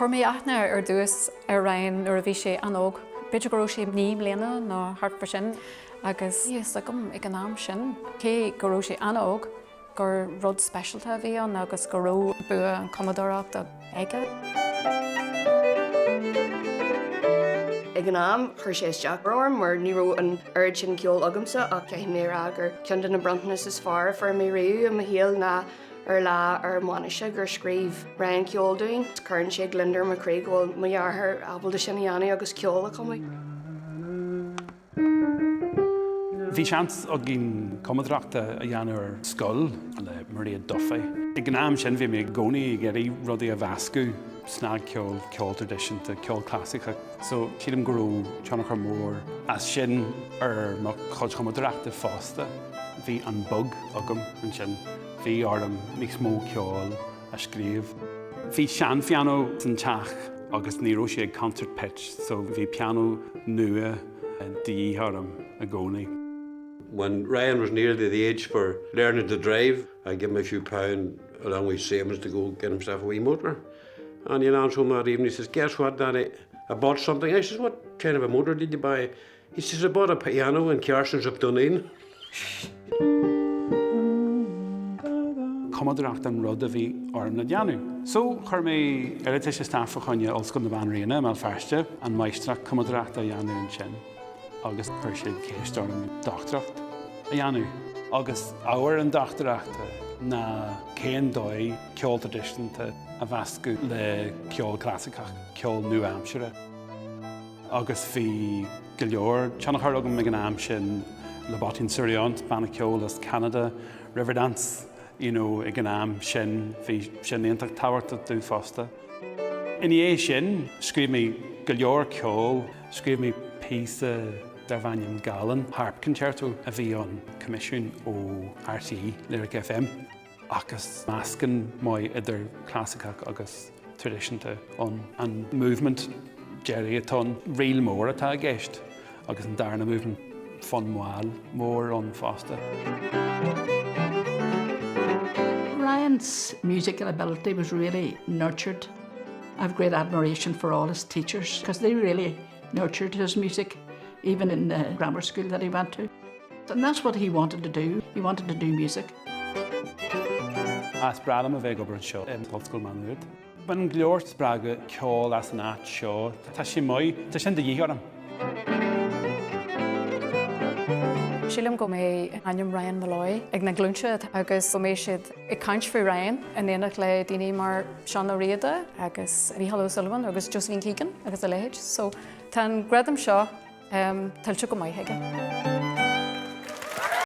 Chuir mé aithne ar dtús ar Ryan nuair a bhí sé an-óg, b'fhéidir go raibh sé 9 mbliana nó thart fá sin agus bhí a fhios agam ag an am sin, cé go raibh sé an-óg, gur rud speisialta a bhí ann agus go raibh bua an chumadóireachta aige. Ag an am, chuir sé isteach orm mar ní raibh an oiread sin ceoil agamsa ach caithfidh mé a rá gur ceann de na bronntanais is fearr a fuair mé riamh i mo shaol ná ar lá ár mbainise gur scríobh Ryan ceol dúinn. Cuireann sé gliondar mo chroí go bhfuil mo dheartháir ábalta sin a dhéanamh agus ceol a chumadh. Bhí seans againn cumadóireacht a dhéanamh ar scoil le Mairéad Duffy. Ag an am sin bhí mé i gcónaí ag iarraidh rudaí a mheascadh, snagcheol, ceol traidisiúnta, ceol clasaiceach. So sílim go raibh tionchar mór as sin ar mo chuid chumadóireachta fosta. Bhí an bug agam ansin, bhí orm níos mó ceoil a scríobh. Bhí seanphianó san teach agus ní raibh sé ag concert pitch so bhí pianó nua de dhíth orm i gcónaí. When Ryan was nearly the age for learning to drive, I gave him a few pound along with savings to go get himself a wee motor. And he lands home that evening, he says, guess what, Daddy? I bought something. I says, what kind of a motor did you buy? He says, I bought a piano in Carson's of Duneen. Cumadóireacht an rud a bhí orm le déanamh. So, chuir mé iarratas isteach fá choinne Ollscoil na Banríona i mBéal Feirste, an Máistreacht Cumadóireachta a dhéanamh ansin agus chuir siad ceist orm dochtúireacht a dhéanamh. Agus ábhar an dochtúireachta ná cén dóigh ceol traidisiúnta a mheascadh le ceol clasaiceach, ceol nua-aimseartha. Agus bhí go leor tionchar agam ag an am sin Le Bottines Souriantes, banna ceoil as Ceanada, Riverdance, you know, ag an am sin bhí sin iontach tábhachtach domh fosta. Ina dhiaidh sin, scríobh mé go leor ceoil, scríobh mé píosa darb ainm Gallen, harp concerto a bhí ann, coimisiún ó RTÉ, Lyric FM. Agus meascán maith idir clasaiceach agus traidisiúnta ann. An movement deiridh atá ann, ríl mór atá i gceist agus an darna movement, fonn mall mór ann fosta. Ryan's musical ability was really nurtured. I have great admiration for all his teachers because they really nurtured his music, even in the grammar school that he went to. And that's what he wanted to do. He wanted to do music. Is breá liom a bheith ag obair anseo in Ollscoil Má Nuad. Bainim go leor spreagadh ceoil as an áit seo. Tá sé maith. Tá sin de dhíth orm. Sílim go mbeidh ainm Ryan Molloy ag na glúnta agus go mbeidh siad ag caint faoi Ryan in éineacht le daoine mar Seán Ó Riada agus Mícheál O'Sullivan agus Josephine Keegan agus a leithéid. So tá an gradam seo tuillte go maith aige.